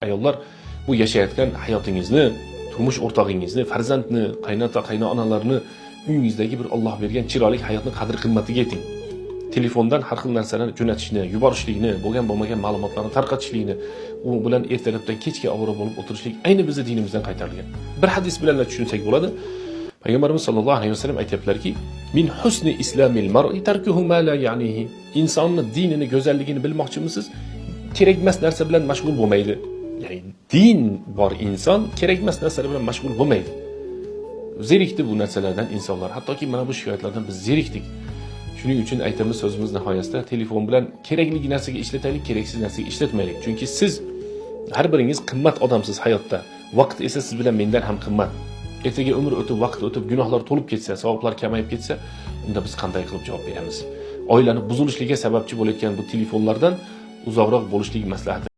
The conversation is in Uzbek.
Ayollar, bu yashayotgan hayotingizni, turmush o'rtog'ingizni, farzandni, qaynota, qaynonalarni, uyingizdagi bir Alloh bergan chiroyli hayotni qadr qimmatiga yeting. Telefondan har xil narsalarni jo'natishni, yuborishlikni, bo'lgan bo'lmagan ma'lumotlarni tarqatishlikni, u bilan ertalabdan kechga ovora bo'lib o'tirishlik ayni bizni dinimizdan qaytarilgan. Bir hadis bilan tushunsak bo'ladi. Payg'ambarimiz sollallohu alayhi vasallam aytyaptilarki, min husni islamil mar'i tarkuhu ma la ya'nihi. Insonni dinini go'zalligini bilmoqchimisiz? Kerakmas narsa bilan mashg'ul bo'lmaydi. Ya'ni din bor inson kerakmas narsalar bilan mashg'ul bo'lmaydi. Zerikdi bu narsalardan insonlar. Hattoki mana bu shikoyatlardan biz zerikdik. Shuning uchun aytamiz so'zimiz nihoyasida, telefon bilan kerakli narsaga ishlataylik, keraksiz narsaga ishlatmaylik. Chunki siz har biringiz qimmat odamsiz hayotda. Vaqt esa siz bilan mendan ham qimmat. Ertaga umr o'tib, vaqt o'tib, gunohlar to'lib ketsa, savoblar kamayib ketsa, unda biz qanday qilib javob beramiz? Oilani buzilishiga sababchi bo'layotgan bu telefonlardan uzoqroq bo'lishlik maslahat.